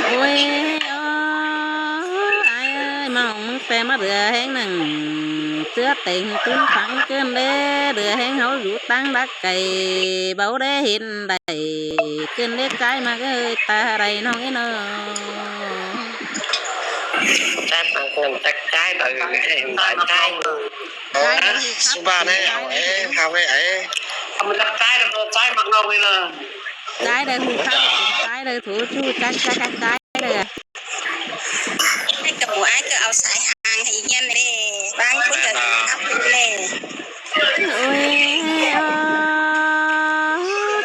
ໂອ້ຍ ໂອ້ຍ ອ້າຍເອີຍ ມາຂອງມຶງແປມາເຫຼືອແຮງໜັງ ເສືອແຕ່ງຕຸນຝັງເກີນເດ້ ເຫຼືອແຮງເຮົາຢູ່ຕ່າງດັກໄກ ເບົາແລເຫັນໄດ້ ເກີນເດ້ຈາຍມາເອີຍ ຕາໄດ້ນ້ອງເອີຍເນາະ. ຈັກເອົາເງິນຈັກຈ່າຍ ເອີ ໃຫ້ຫຼາຍຈ່າຍ ເອີ ສຸບານເອີຍ ເອົາເອີຍ ເອົາເອີຍ ເອົາ ມັນຈັກຈ່າຍ ເອີ ຈ່າຍມັກນ້ອງເອີຍເນາະ ຈ່າຍໄດ້ຮູ້ເທົ່າ ຈ່າຍໄດ້ໂຖ ຈູ້ ຈັກ ຈັກ ຈັກ ຈ່າຍເດີ້. ໃຫ້ກັບໝູ່ອ້າຍກໍເອົາສາຍຫາງໃຫ້ອີກເຮືອນແດ່ ບາງຄົນກໍຂັບເລີຍ. ໂອ້ຍ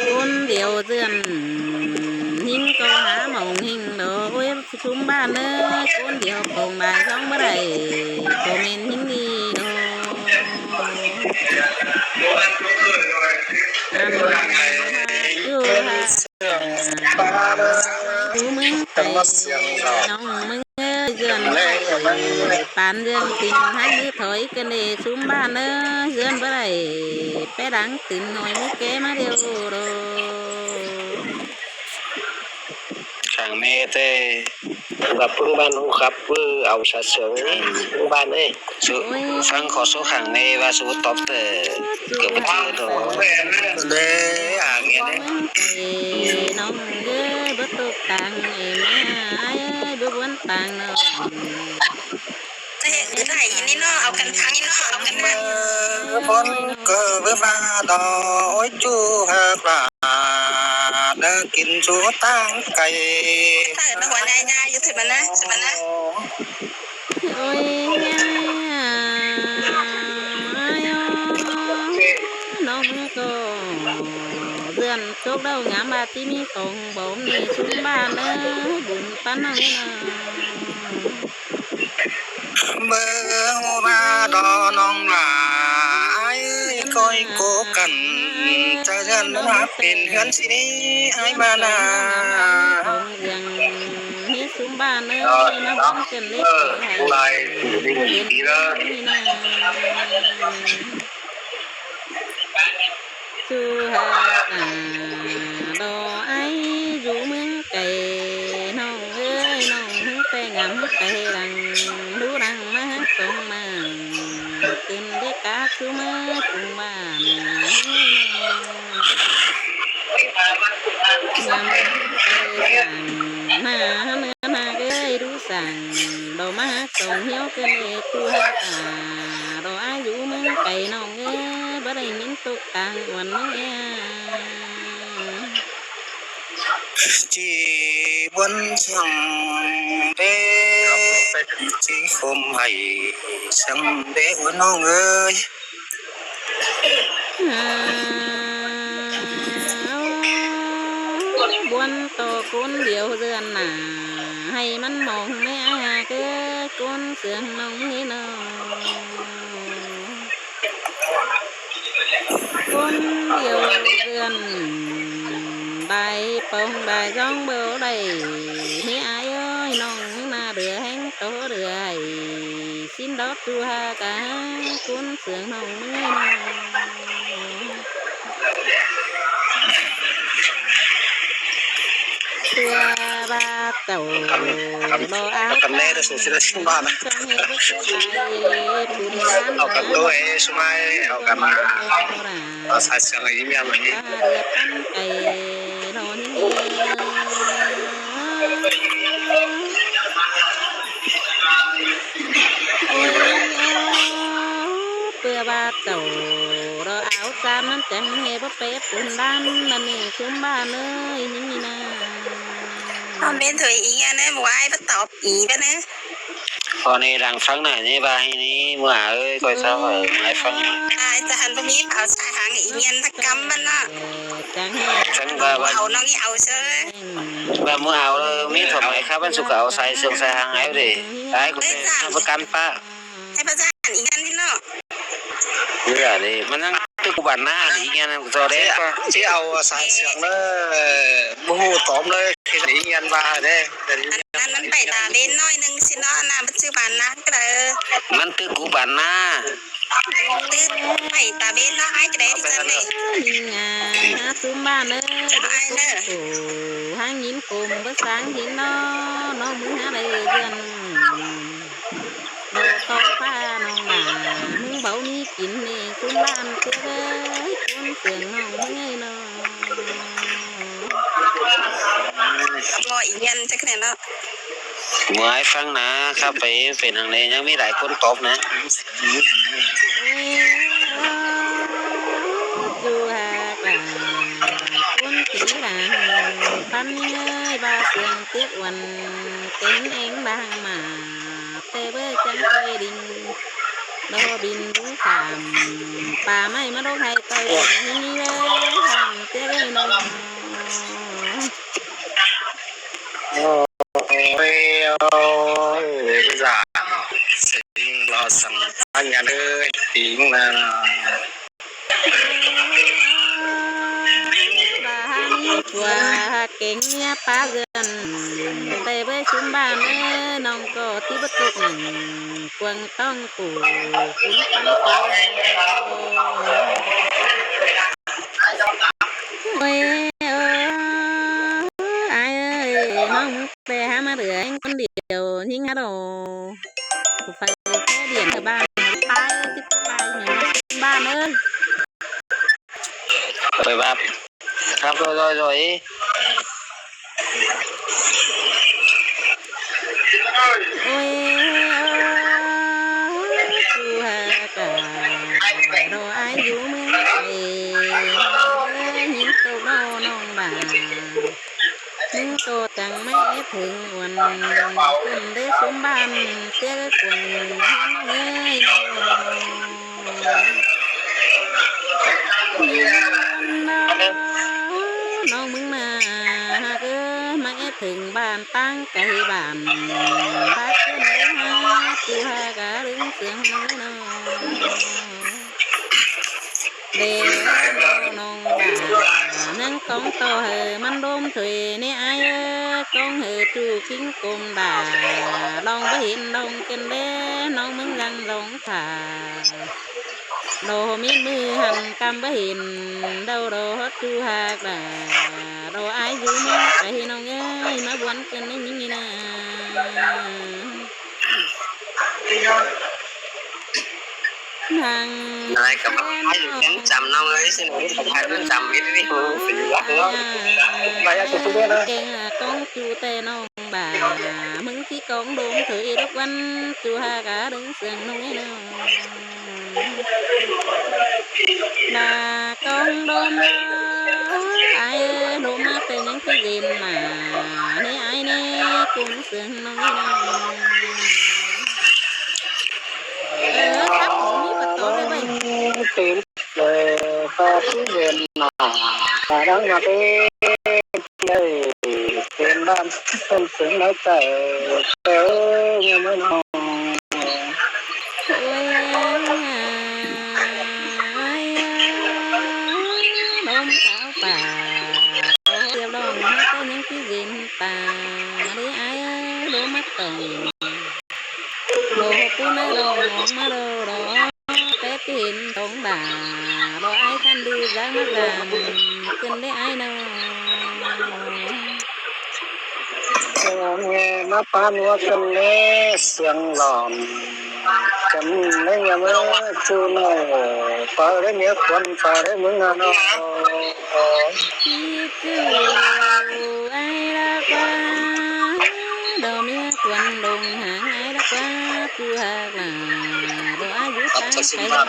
ຄົນດຽວເຈື່ອນ ຍິງກໍຫາໝ່ອງເຮັງດອກ ໂອ້ຍ ຊຸມບ້ານເອີຍ ຄົນດຽວປອງໄດ້ສອງບໍ່ໄດ້ ບໍ່ແມ່ນຍິງດີດອກ ອັນ ຢູ່ຫາ ເລື່ອງບ້ານເອີຍ ຢູ່ເມືອງໄກ ນ້ອງເມືອງເອີຍ ເຮືອນບໍ່ໄດ້ ປານເລື່ອງຕິງ ຫາຍມືຖອຍກັນເດ້ ຊຸມບ້ານເອີຍ ເຮືອນບໍ່ໄດ້ ແປດັງຕື່ນໜ້ອຍ ມີແກມາດຽວໂດ. ຂ້າງແມ່ແທ້ ກັບເພິ່ນບ້ານຮູ້ຄັບ ເວີເອົາຊະເສີງ ເພິ່ນບ້ານເອີຍ. ສຸ ໂອ້ຍ ຟັງຂໍໂຊຂ້າງແມ່ວ່າສຸຕອບເຕີ ເກີດປະຕິເຫດໂຕ ເດ້ ອາ ເງຍເດ້ ນ້ອງເອີຍ ບໍ່ຕົກຕ່າງເອີຍ ແມ່ອ້າຍເອີຍ ບໍ່ບວນຕ່າງນ້ອງ ຈະເຮັດຄືໄດ້ອີ່ນີ້ເນາະ ເອົາກັນຄັກນີ້ເນາະ ເອົາກັນຄັກ ເບິ່ງເກີດມາດອ ໂອ້ຍ ຈູ້ຮັກຫຼາ ເດີກິນສູ່ຕ່າງໄກ ເອີ ຫົວໃຫຍ່ໆ ຢູ່ ຖືມັນນະ ຖືມັນນະ. ໂອ້ຍ ນ້ອງເອີຍ ເຮືອນຕົກດາວງາມ ບາດທີ່ມີຂອງບໍ່ມີ ຊຸມບ້ານເອີຍ ບຸນປານນ້ອງເອີຍ ເບິ່ງມາດອນ້ອງຫຼາ ອ້າຍເອີຍ ກ້ອຍໂກກັນ ຈະເຮືອນມາເປັນເຮືອນຊິໜີ ອ້າຍມານາ ເຮືອນມີຊຸມບ້ານເອີຍ ມາເບິ່ງກັນເລີຍ ເອີ ຜູ້ຫຼາຍ ເປັນດີເດີ ຊູຮັກອາ ດອໄອ ຢູ່ເມືອງໄກ ນ້ອງເອີຍ ນ້ອງແຕ່ງາມໄປຫຼັງ ດູດັງມາຮັກສອງມາ ຂຶ້ນເດກາຄືເມືອງບ້ານ ຍາມໄປສ້າງໜ້າເໜືອນາເອີຍ ດູສ້າງ ດອມາຮັກສອງ ຫ່ຽວເກີນເອ ຄູ່ຮັກອາ ດອອາ ຢູ່ເມືອງໄກ ນ້ອງເອີຍ ບໍ່ໄດ້ຍິນຕົກຕ່າງ ອວນເມືອງເອ ຈີບວນສັງເດ ຈີຄົມໃຫ້ສັງເດ ໂອ້ຍ ນ້ອງເອີຍ ບວນຕໍ່ຄົນດຽວເຮືອນໜ້າ ໃຫ້ມັນມອງແມ່ອາເກີດ ຄົນເຊື່ອງນ້ອງເອີຍ ນ້ອງ ຄົນດຽວເຮືອນ ໄດ້ປອງໄດ້ຈອງບໍ່ໄດ້ ເຮອາຍເອີຍ ນ້ອງໜ້າເດືອແຮງໂຕເດືອໃຫ້ ຊິນດອກຕູຫາກາ ຄົນເຊື່ອງນ້ອງເມືອງ ເພື່ອວ່າເຈົ້າບໍ່ເອົາ ເອົາກັນແນ່ເດີ ສູຊິໄດ້ຊິມານະ ເອົາກັນໂຕເອ ສຸມາຍ ເອົາກັນມາ ເອົາສາຍເສຍງອີ່ແມ່ນ ເລືອດປັນໄກ່ ນອນເອີຍ ໂອ້ຍ ເພື່ອວ່າເຈົ້າ ເອົາຈານມັນຈັ່ງໃຫ້ບໍ່ເປັນບຸນດານ ນະນີ້ ຊຸມບ້ານເອີຍ ນີ້ນະ ຄອມເມັນໂທອີກແນວ ບໍ່ໃຫ້ບໍ່ຕອບອີກນະ. ພໍນີ້ດັງຟັງໜ້ອຍນີ້ວ່າໃຫ້ນີ້ ເມື່ອເອີຍ ຂ້ອຍເຊົາໃຫ້ຟັງ ອ້າຍຈະຫັນບໍ່ມີເອົາສາຍຫາງອີກແມ່ນຕະກຳມັນເນາະ ຈັ່ງວ່າ ເອົານ້ອງນີ້ເອົາເຊີຍ ວ່າເມື່ອເອົາມີຖວາຍຄາບມັນສຸກເອົາສາຍເຊື່ອງສາຍຫາງໃຫ້ເດ້ ອ້າຍກໍເປັນປະກັນປະ ໃຫ້ພະເຈົ້າອີກອັນນີ້ເນາະ ເອີ ອັນນີ້ມັນຍັງຕຶກກູບານນາອີກອັນນັ້ນກໍເຈົ້າເດ້ ຊິເອົາສາຍເຊື່ອງເດີ ບໍ່ຮູ້ຕອມເລີຍ ເຮັດອີກອັນວ່າເດ້ ອັນນັ້ນມັນໄປຕາເວັນໜ້ອຍໜຶ່ງຊິເນາະ ນາປັດຈຸບັນນະກໍໄດ້ ມັນຕຶກກູບານນາ ຕຶກໄປຕາເວັນເນາະ ອ້າຍກໍໄດ້ ຈັ່ງໃດ ນີ້ງາ ຫາຊຸມບ້ານເອີຍ ອ້າຍເດີ ຫາຍິນໂຄມບໍ່ສ້າງເຫັນເນາະ ມຶງຫາໄດ້ເດືອນ ບໍ່ຕ້ອງພານ້ອງໜ້າ ມຶງເບົາມີກິນນີ້ ຄຸນບ້ານເອີຍ ຄົນເຊື່ອງນ້ອງເອີຍເນາະ. ບໍ່ອີກແມ່ນຈັກແນ່ເນາະ. ບໍ່ໃຫ້ຟັງນະ ຄັບໄປເປັນຫຍັງແດ່ ຍັງມີຫຼາຍຄົນຕອບນະ. ເອີ ຈູຫາກາ ຄົນທີ່ລານ ພັນເອີຍ ບາເຊື່ອງເຕັກວັນ ເຕັນເອງບາງມາ ແຕ່ເບີຈັງໄປດິງ ໂດບິນດູຂ້າມ ປ່າໄມ້ມະດົກໄຮ່ ຕໍ່ຍມີເວີ ຂ້າມເຕັກເອີຍນ້ອງ. ໂອ້ຍ ໂອ້ຍ ເວລາ ເສັງລໍສັງ ອັນຍາເດີ ຕິງນາ ວ່າມີຜົວເກັ່ງເມຍປາເຮືອນ ແຕ່ເບີຊຸມບ້ານເອີຍ ນ້ອງກໍທີ່ບໍ່ຕົກໜຶ່ງ ກວາງຕ້ອງປູ ຂຸນປັນໂຕ. ໂອ້ຍ ເອີ ອ້າຍເອີຍ ນ້ອງແຕ່ຫາມາເຫຼືອເອງຄົນດຽວ ຍິງຫາດອກ ຜູ້ໄຟແຄ່ດຽນກັບບ້ານ ຕາຍຕິດຕາຍແມ່ນບ້ານເອີຍ ໄປວ່າ ຄັບ ໂດຍ ໂດຍ ໂດຍ. ໂອ້ຍ ເອີ ຜູ້ຫາກາ ລໍອາຍຢູ່ເມືອງໄກ ເອີ ຍິງໂຕເບົານ້ອງບາ ມຶງໂຕຈັ່ງມາເອັດເຖິງອວນ ຄົນໄດ້ຊົມບ້ານເສຍກວ່າເອີຍ ນ້ອງມຶງມາຫາກເອີຍ ມາເອັດເຖິງບ້ານຕ່າງໄກບ້ານ ບາດເພິ່ນໄດ້ຫາ ຜູ້ຫາກະລຶງເຊື່ອງນ້ອງເອີຍນ້ອງ ເດນ້ອງບາ ນາງຕ້ອງຕໍ່ໃຫ້ມັນດົມເທີຍ ເນອ້າຍເອີຍ ກ້ອງເຫີຈູກິງກົມດາ ລອງບໍ່ເຫັນດອງເກັນເດ ນ້ອງມຶງຍັງລອງ ຖ້າໂດເມັນມືຫັ້ນກຳບໍ່ເຫັນ ເດົາໂດຮອດຢູ່ຫາກດາ ໂດອາຍຢູ່ເມືອງໄກນ້ອງເອີຍ ມາບວນກັນໃນນີ້ນາ ນາງນາຍກໍບໍ່ໃຫ້ເປັນຈຳນ້ອງເອີຍ ຊິໜູໄປຂາຍເປັນຈຳເຮັດນີ້ ເປັນວ່າເນາະ ເກັ່ງອາກອງຈູແຕ່ນ້ອງ ບາ ມຶງທີ່ກອງດົມເທີຍດອກວັນ ຈູຫາກາເດີງເຊື່ອງນ້ອຍເນາະ ບາກອງດົມ ອາຍເອີຍ ລົມມາແຕ່ຍັງຄືເຢັນມາ ເນອ້າຍເນ ກຸນເຊື່ອງນ້ອຍເນາະ ເອີ ຄັບ ມີປະຕູໄດ້ເວີຍ ເອີ ປາທີ່ເດີນໜ້າ ປາດັງມາເປັນເດີ ເປັນບ້ານເປັນເສິງໃນໃຈ ເອີ ຍາມນ້ອງ ໂອ້ຍ ລົມຂາວປ່າ ໂອ້ ຮຽບຮ້ອງມາແຕ່ຍັງຊິເວັນຕາ ເດ້ອ້າຍເອີຍ ລົມມາຕ້ອງ ໂລປູນາດອງມາໂລດອ ແປດເຫັນຕອງດາ ບໍ່ອາຍຄັນດືດຢາກມາດາມ ຂຶ້ນໄດ້ອ້າຍນ້ອງ ເອີ ມາປານວ່າກັນແລ ສຽງຫຼອນກັນໃນຍາມເອີຍ ຈູນ້ອຍ ຝາກໄດ້ເມຍຄວັນ ຝາກໄດ້ເມືອງນານ້ອຍ ທີ່ຈື່ອ້າຍລາກວ່າ ດອກເມຍຄວັນດົງຫາງອ້າຍລາກວ່າ ຜູ້ຫາກຫຼາ ບໍ່ອາຍຸຕ່າງໄກນ້ອຍ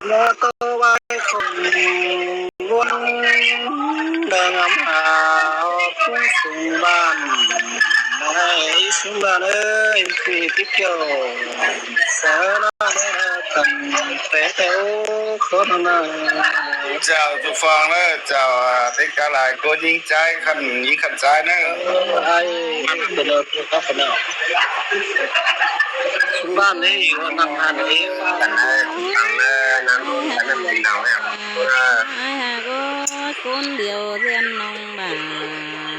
ແລ້ວກໍໄວ້ຄົນວົນ ແດງອຳຫາວ ຜູ້ສູງບ້ານ ໃຫ້ສູງບ້ານເອີຍ ທີ່ຕິດກ່ຽວ ສາລະແນກັນ ແຕ່ແຕ່ໂອ ຂໍນະ ເຈົ້າ ທຸກຝັ່ງເດີ ເຈົ້າ ເຕັກກະຫຼາຍ ໂກຍິງຈາຍ ຄັນຍິງຄັນຈາຍເດີ ເອີ ອ້າຍ ເປັນເດີ ເປັນເດີ ບ້ານນີ້ວ່ານັກງານເອງ ກັນເດີ ຟັງເດີ ນຳກັນເປັນດາວແລ້ວ ເອີ ອ້າຍຫາກໂອ ຄົນດຽວເຮືອນນ້ອງບາ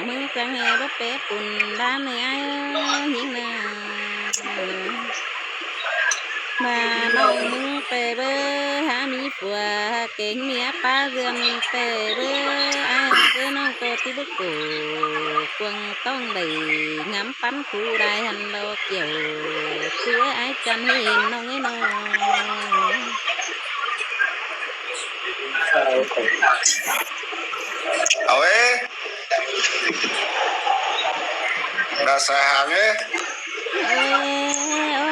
ມຶງຈັ່ງໃຫ້ບໍ່ແປປຸນ ດານໃຫ້ອ້າຍຍິງນາ ມານ້ອງມຶງແຕ່ເບີ ຫາມີຜົວເກັ່ງເມຍປາເຮືອນແຕ່ເບີ ອ້າຍເອີຍ ຄືບໍ່ໂກ ກວາງຕ້ອງໄດ້ງາມປັນຜູ້ໃດຫັ້ນດອກ ກ່ຽວຊ່ວຍອ້າຍຈັນເຫັນນ້ອງເອີຍນ້ອງ. ເອົາເອີ ລາຊາຫາງເອີ ເອີ ໂອ້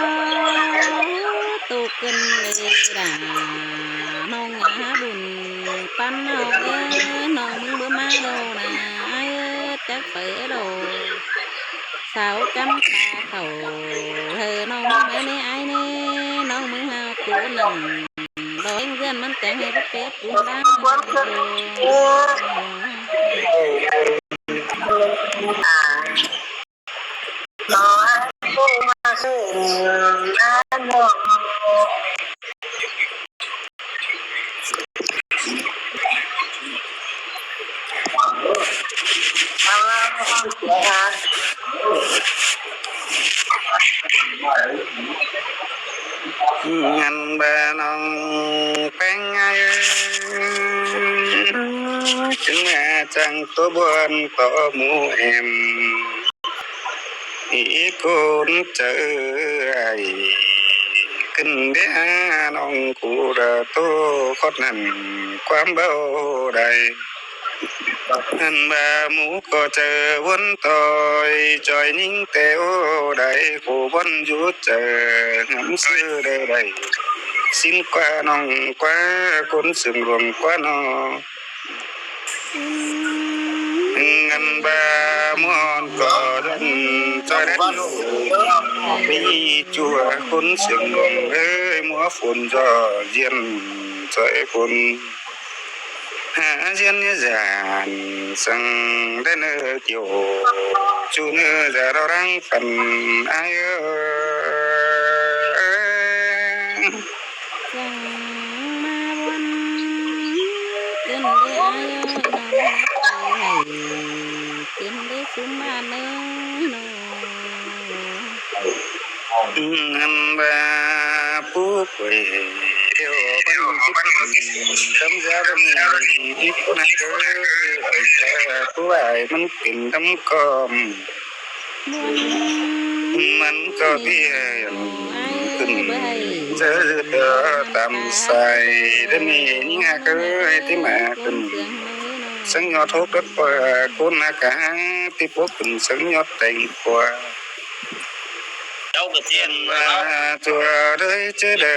ໂຕເກີນເວລາ ນ້ອງຫາບຸນປັນເຮົາເອີ ນ້ອງມຶງບໍ່ມາໂດນາ ອ້າຍເອີ ຈັກໄປໂດ ສາວກຳພາເຂົາ ເຮີ ນ້ອງມາແດ່ອ້າຍແດ່ ນ້ອງມາຫາໂກນັ້ນ ດອກເຮືອນມັນແຕ່ງໃຫ້ແປບປຸນດາ ຫັ້ນວ່ານ້ອງແປ້ງອ້າຍເອີຍ ຈຶ່ງມາຈັ່ງຕົວບ່ອນຕໍ່ໝູ່ແອມ ອີກຄົນເຈົ້າເອີຍ ຂຶ້ນເດຫານ້ອງກູລະໂຕ ຄອດນັ້ນຄວາມເວົ້າໄດ້ ຫັ້ນວ່າໝູ່ກໍເຈົ້າວົນຕ່ອຍ ຈ່ອຍຍິງແຕ່ໂອໄດ້ ຜູ້ບ່ອນຢູ່ເຈົ້າຫຳຊື່ໄດ້ ໄດ້ສິ້ນກວ່ານ້ອງກວ່າ ຄົນເຊິ່ງຫຼວງກວ່ານ້ອງ ເງິນບາມ່ວນກໍເດີນຈອຍເດີນມີຈົວ ຄົນເຊິ່ງຫຼວງເອີຍ ມົວຝົນຈອຍຢຽນຈອຍຝົນ ຫາຢຽນຍາຢານສັງໄດ້ເນີກ່ຽວ ຈູເນີຈາເຮົາລັງຝັນອ້າຍເອີຍ. ຈັ່ງມາບ່ອນ ເປັນເດ້ອ້າຍເອີຍ ນ້ອງເອີຍ ເປັນເດ້ຊຸມບ້ານເອີຍນ້ອງ ອັນວ່າຜູ້ປ່ວຍດຽວບັນຄິດ ຄຳສາບັນອີກຄົນເອີຍ ຜູ້ອ້າຍມັນເປັນດຳກອມ ມັນກໍປ່ຽນຂຶ້ນເຈີເດີຕາມສາຍ ເດີມີຍິງຮັກເອີຍທີ່ມາຂຶ້ນ ສັງຍອດຫົກດອກກວ່າ ຄົນຮັກກະຫາທີ່ປົກຂຶ້ນ ສັງຍອດແຕງກວາ ເຈົ້າກໍເສຍ ວ່າຕົວເດີເຈີເດີ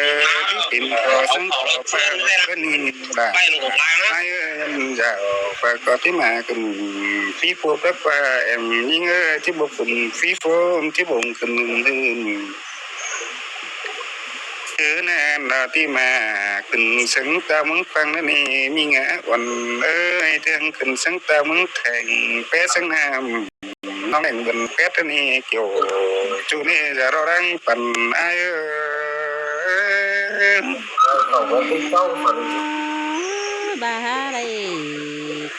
ທີ່ເປັນພໍ່ສັງພໍ່ປ້າ ກໍນີ້ລະ ໃຫ້ເອີ້ນເຈົ້າ ປາກໍທີ່ມາຂຶ້ນ ຟີໂຟແປວ່າແອມຍິງເອີຍ ທີ່ບໍ່ຂຶ້ນຟີໂຟມ ທີ່ບົ່ງຂຶ້ນ ຄືແນນລາທີ່ມາຂຶ້ນເຊິ່ງຕາເມືອງຟັງນະນີ້ ມີງາອ່ອນເອີຍ ເທິງຂຶ້ນເຊິ່ງຕາເມືອງແທງ ແປເຊິ່ງນ້ຳ ນ້ອງແດງເບິ່ນແປດນີ້ ກ່ຽວຈູນີ້ຈະລໍລັງປັນອ້າຍເອີຍ ເອີ ເຂົາກໍຄືເກົ່າ ບາຫາໄດ້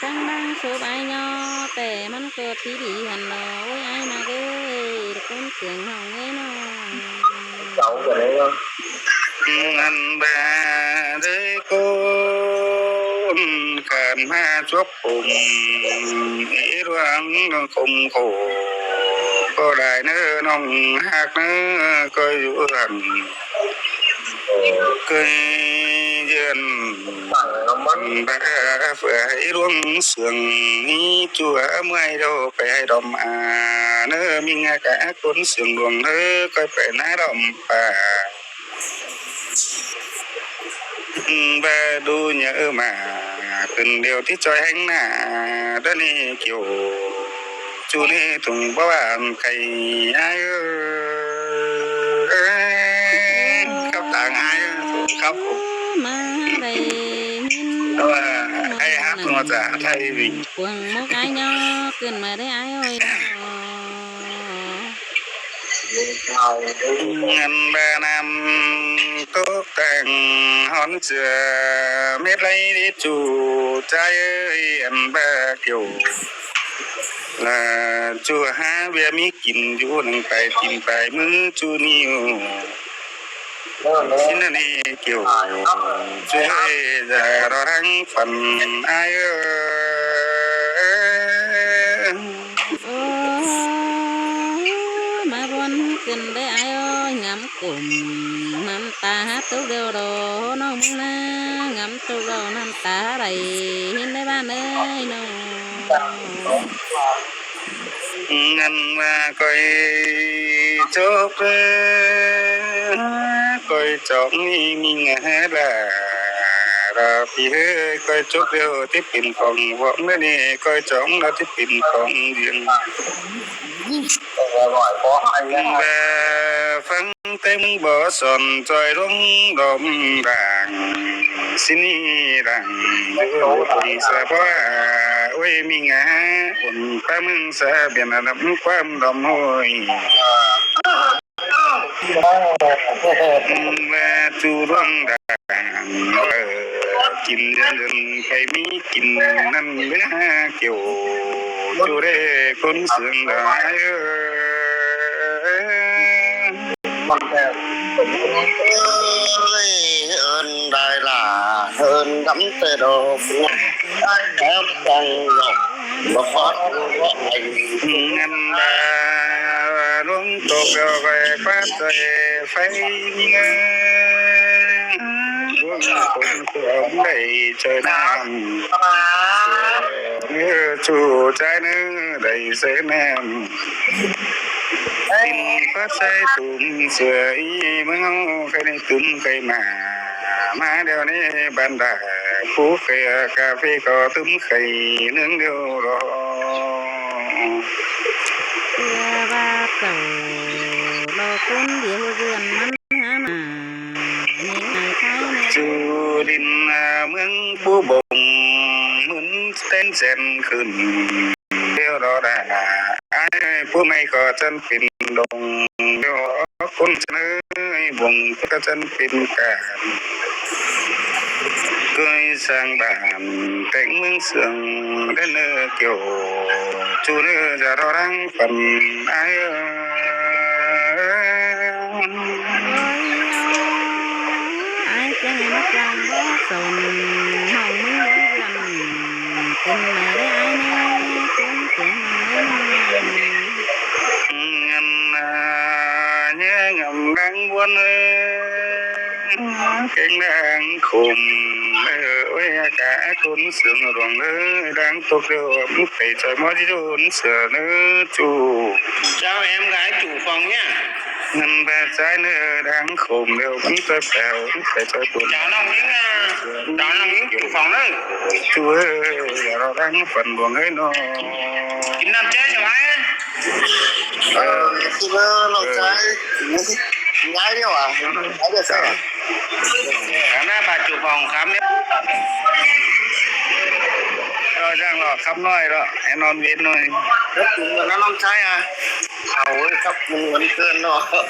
ສັງດັງສົບອ້າຍຍໍ ແຕ່ມັນກໍທີ່ດີຫັ້ນດອກ ໂອ້ຍ ອ້າຍນາເອີຍ ຄົນເຄື່ອງນ້ອງເອີຍນ້ອງ ເກົ່າກໍໄດ້ເນາະ ອັນບາເດີໂກນ ການມາຈວບ ຄົມອີດຫວັງຄົມໂຄ ກໍໄດ້ເນີນ້ອງຮັກເນີ ກໍຢູ່ເຮືອນ ກໍເຍືອນ ບັນດາເພື່ອໃຫ້ຫຼວງເຊື່ອງ ນີ້ຈົວເມື່ອຍໂດໄປໃຫ້ດອມອາເນີ ມີງາກະຄົນເຊື່ອງຫຼວງເດີ ກໍໄປໜ້າດອມປາ ບາດູຍາເອີມາ ຂຶ້ນດຽວທີ່ຈອຍແຫ່ງໜ້າ ດານີກິວ ຈູນີທຸງບໍ່ຫວານໄກ່ ອ້າຍເອີຍ ກັບຕ່າງອ້າຍ ຄັບ ມາໄດ້ຍິນ ແຕ່ວ່າໄອ້ຮັກເນາະ ຈາໄທວິງ ພວງໝົກອາຍຍໍ ຂຶ້ນມາໄດ້ອ້າຍເອີຍ ເງິນແບນຳຕົກແຕ່ງ ຫອນເຈື່ອເມັດໄລດີຈູ ໃຈເອີຍ ອັນແບກຢູ່ ລະຈູຫາເບຍມີກິນຢູ່ ໜຶ່ງໄປຕີນໄປມືຈູນິວ ຊິນນະນີກິວ ຊ່ວຍຈະລໍທັງຝັນອ້າຍເອີຍ ນເດີອ້າຍເອີຍ ງາມກົມນ້ຳຕາຕົກແລ້ວດອກ ນ້ອງເມືອງນາ ງາມຕົກແລ້ວນ້ຳຕາໄຫຼ ເຫັນໄດ້ບ້ານເອີຍນ້ອງ ງາມວ່າກ້ອຍຈອກເດີ ກ້ອຍຈອກນີ້ມີງາດາ ລາພີ່ເອີຍ ກ້ອຍຈອກແລ້ວທີ່ເປັນຂອງຫວອກເດີນີ້ ກ້ອຍຈອກແລ້ວທີ່ເປັນຂອງດຽງ ແວ່ຟັງແຕ່ມຶງບໍ່ສອນ ຈອຍລົງດອມດ່າງ ຊິໜີດ່າງຢູ່ຕົງສະບວາ ໂອ້ຍ ມີງາບຸນປາເມືອງສາບຽນ ນຳຄວາມດອມໂອ້ຍ ແວ່ຈູດວງດ່າງ ເອີ ກິນເດືອນເດືອນ ໃຜມີກິນນັ້ນເດີຫາກ່ຽວ ຈູເດ້ຄົນເຊື່ອງດາຍເອີຍ ເອີ້ນໄດ້ລະ ເອີ້ນດຳແຕ່ດອກ ແລ້ວຈັ່ງດອກ ບໍ່ຂອດບໍ່ໄດ້ ເງິນດາ ລວງຕົກແລ້ວໄປປາດໃສ່ໄຟ ເອີ ລວງຕົກແລ້ວໄດ້ໃສ່ນ້ຳ ເອີ ຊູຈາຍເນີ ໄດ້ໃສ່ນ້ຳ ກິນຜັດໃສ່ຕຸ່ມເສືອອີເມືອງເຮົາ ໄຂ່ໃນຕຸ່ມໄຂ່ໝາ ມາດຽວນີ້ບັນດາຜູ້ໄຂ່ກາເຟກໍຕື່ມໄຂ່ໜຶ່ງດຽວດອກ ເພື່ອວ່າເຈົ້າລໍຄົນດຽວເຮືອນມັນຫາມາ ເຮັດໃຫ້ຂາຍແນ່ ສູ່ດິນເມືອງຜູ້ບົງ ໝື່ນແສນແສນຂຶ້ນ ດຽວດອກດາ ອ້າຍຜູ້ໃໝ່ກໍຈັ່ນເປັນດົງ ດຽວຄົນເຊີຍບົງກໍຈັ່ນເປັນການ ເຄີຍສ້າງບ້ານແຕ່ງເມືອງເຊື່ອງ ແລະເນີກ່ຽວ ຈູເນີຈະລໍດັງຝັນ ອ້າຍເອີຍ ໂອ້ຍ ອ້າຍຈັ່ງໃຫ້ມາກາງບໍ່ສົນ ນ້ອງມຶງບໍ່ເຮືອນ ເປັນໃໝ່ໄດ້ອ້າຍແນ່ ຄົນເປັນເມືອງ ເງິນນາແຍງອຳນາງບວນເອີຍ ເກັ່ງນາງຄົມເອີຍ ໂອ້ຍ ອາກາຄົນເຊື່ອງດວງເອີຍ ດັ່ງຕົກເດີ ໄປຈອຍໝໍທີ່ໂດນເສືອເນີຈູ ເຈົ້າແອມກາຍຈູຂອງເນຍ ເງິນແບບຊາຍເນີ ດັ່ງ ໂຄມເດີ ມັນຈະແປວ ມັນຈະຈອຍບຸນ ຈານ້ອງຍິງ ຈານ້ອງຍິງຢູ່ຝັ່ງເດີ ຈູເອີຍ ຢ່າລໍດັງຝັນບວງເອີຍນ້ອງ ກິນນ້ຳແຈ່ວຈະໄວ້ ເອີ ກິນເດີນ້ອງຊາຍ ກິນໄດ້ເດີຫວາ ກິນໄດ້ເດີ ອັນນັ້ນບາດຢູ່ຝັ່ງຄຳເນຍ ກໍຈັ່ງເນາະ ຄຳນ້ອຍເນາະ ໃຫ້ນອນເວັນໜ້ອຍ ກິນກັນນະນ້ອງຊາຍອະ ເອົາເວີຍ ຄັບ ກິນກັນເກີນເນາະ.